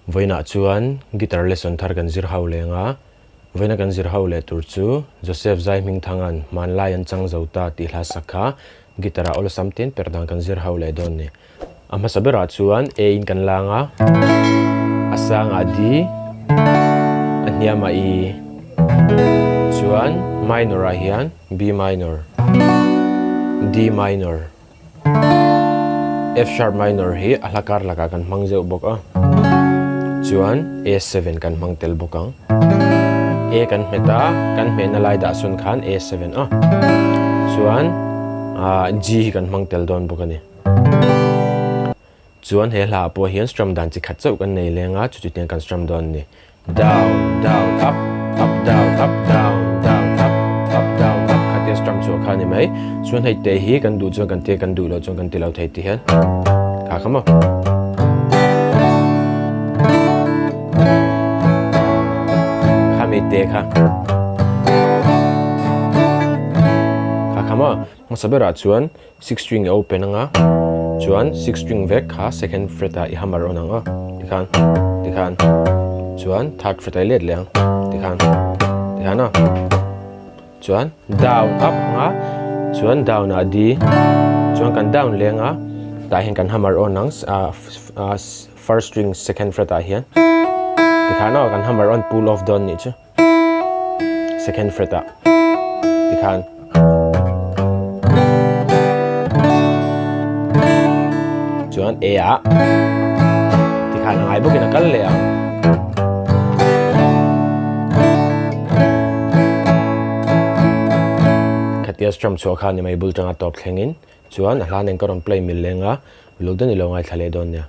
Vawiinah chuan guitar lesson thar kan zir ho leng a, vawiina kan zir ho leh tur chu Joseph Zaihmingthanga'n Hmanlai an chang zo ta tih hla sak kha guitar ah awlsam tin per dan kan zir ho leh dawn ni. A hmasa berah chuan A in kan lang a, a sangah D, a hniamah E, chuan minor ah hian B minor, D minor, F sharp minor hi a hla kar lakah kan hmang zeuh bawk a, chuan A7 kan hmang tel bawk ang. A kan hmet a, kan hmehna lai dah sawn khan A7 a, chuan G hi kan hmang tel dawn bawk a ni. Chuan he hla ah pawh hian strum dan chi khat chauh kan nei leng a, chu chutiang kan strum dawn a ni. Down, down, up, up, down, up, down, down, up, up, down, up khatia strum chhuah kha a ni mai. Chuan hei te hi kan duh chuan kan ti a, kan duh loh chuan kan ti lo thei ti hian kha kha maw. Khami te kha. Kha kha maw. Hmasa berah chuan Six string i open anga chuan six string vek kha second fret ah i hammer on ang a tikhan tikhan chuan third fret ah i let leh ang tikhan tikhan a chuan down up anga chuan down ah D chuan kan down leng a tah hian kan hammer on ang ah first string second fret ah hian tikhan aw kan hammer on pull off dawn nih chu. Second fret ah tikhan chuan A ah tikhan a ngai bawkin a kal leh ang. Khatia strum chhuah khan ni mai bul tanga tawp thlengin chuan a hla nen ka rawn play mil leng a, uluk deuh ni lo ngaithla leh dawn nia.